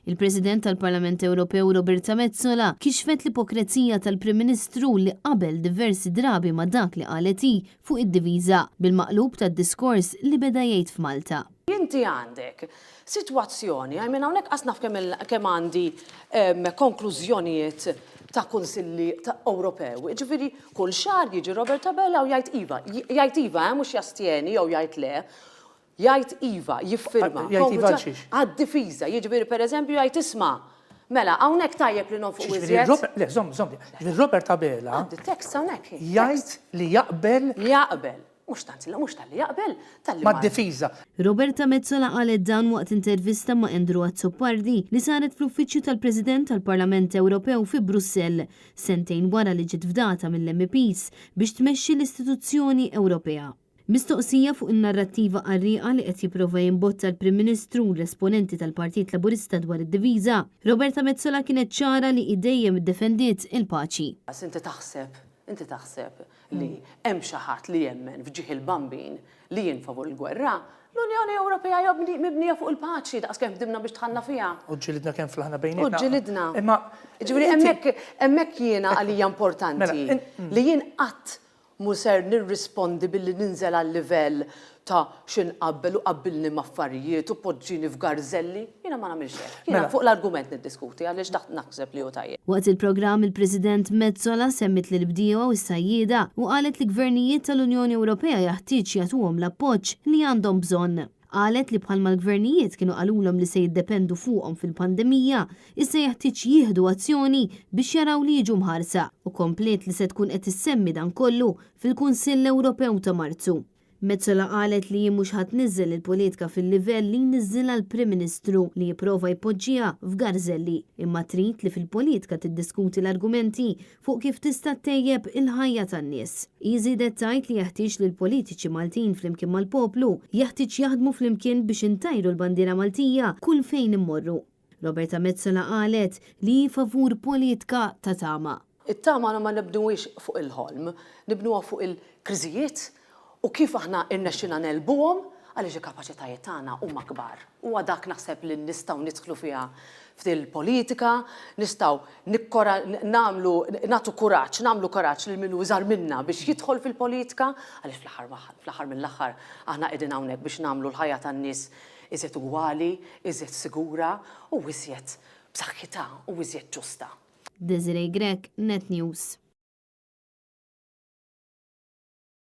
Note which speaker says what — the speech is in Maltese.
Speaker 1: Il-President tal-Parlament Ewropew Roberta Metsola kixfet l-ipokrezija tal-Prim Ministru li qabel diversi drabi ma' dak li qalet hi fuq id-diviża, bil-maqlub tad-diskors li beda jgħid f'Malta.
Speaker 2: Inti għandek sitwazzjoni, I mean hawnhekk qas naf kemm kemm għandi konklużjonijiet ta' kunsilli ta' Ewropew. Jiġifieri kull xahar jiġi Robert Abela u jgħid iva. Jgħid iva, eh, mhux jastjeni jew jgħid le. Jgħid iva, jiffirma.
Speaker 3: Jgħid iva għal xiex?
Speaker 2: Għad-difiża, jiġifieri pereżempju jgħid isma', mela hawnhekk tajjeb li nonfqu iżjed.
Speaker 3: Le, żomm, żomm. Jiġifieri Robert Abela.
Speaker 2: Għandi t-tekst hawnhekk.
Speaker 3: Jgħid li jaqbel.
Speaker 2: Jaqbel. Mhux tant, mhux talli jaqbel, talli.
Speaker 3: Mad-difiża.
Speaker 1: Roberta Metsola qalet dan waqt intervista ma' Andrew Azzopardi li saret fl-uffiċċju tal-President tal-Parlament Ewropew fi Brussell, sentejn wara li ġiet fdata mill-MEPs biex tmexxi l-istituzzjoni Ewropea. Mistoqsija fuq in-narrattiva qarrieqa li qed jipprova jimbotta l-Prim Ministru u l-esponenti tal-Partit Laburista dwar id-diviża, Roberta Metsola kienet ċara li hi dejjem iddefendiet il-paċi.
Speaker 2: Inti taħseb, inti taħseb li hemm xi ħadd li jemmen f'ġieħ il-Bambin li jien favur il-gwerra? L-Unjoni Ewropea hija mibnija fuq il-paċi daqs kemm ħdimna biex dħalna fiha.
Speaker 3: U ġġilidna kemm flaħna bejnietna.
Speaker 2: U ġġilidna.
Speaker 3: Imma.
Speaker 2: Jiġifieri hemmhekk, hemmhekk jiena għalija importanti li jien qatt Mhu ser nirrispondi billi ninżel għal-livell ta' xi nqabbel u qabbilni m'affarijiet u poġġini f'garżelli. Jiena ma nagħmilx hekk. Jiena fuq l-argument niddiskuti għaliex dak naħseb li hu tajjeb.
Speaker 1: Waqt il-programm il-President Metsola semmiet lill-bdiewa u s-sajjieda u qalet li gvernijiet tal-Unjoni Ewropea jaħtieġ jagħtuhom l-appoġġ li għandhom bżonn. Qalet li bħalma l-gvernijiet kienu qalulhom li se jiddependu fuqhom fil-pandemija, issa jeħtieġ jieħdu azzjoni biex jaraw li jiġu mħarsa u kompliet li se tkun qed issemmi dan kollu fil-Kunsill Ewropew ta' Marzu. Metsola qalet li hi mhux ħa tniżżel il-politika fil-livell li jniżżilha l-Prim Ministru li jipprova jpoġġiha f'garżelli, imma trid li fil-politika tiddiskuti l-argumenti fuq kif tista' ttejjeb il-ħajja tan-nies. Hi żiedet tgħid li jeħtieġ li l-politiċi Maltin flimkien mal-poplu jeħtieġ jaħdmu flimkien biex intajru l-bandiera Maltija kull fejn immorru. Roberta Metsola qalet li hi favur politka ta' tama.
Speaker 2: It-tama ma nibnuhiex fuq il-ħolm, nibnuha fuq il-kriżijiet u kif aħna rnexxilna negħlbuhom għaliex il-kapaċitajiet tagħna huma kbar. Huwa dak naħseb li nistgħu nidħlu fiha fil-politika, nistgħu nikkora nagħmlu nagħtu kuraġġ, nagħmlu kuraġġ lil min hu iżgħar minna biex jidħol fil-politika għaliex fl-aħħar fl-aħħar mill-aħħar aħna qegħdin hawnhekk biex nagħmlu l-ħajja tan-nies iżjed ugwali, iżjed sigura u iżjed b'saħħitha u iżjed ġusta.
Speaker 1: Desiree Grech, Net News.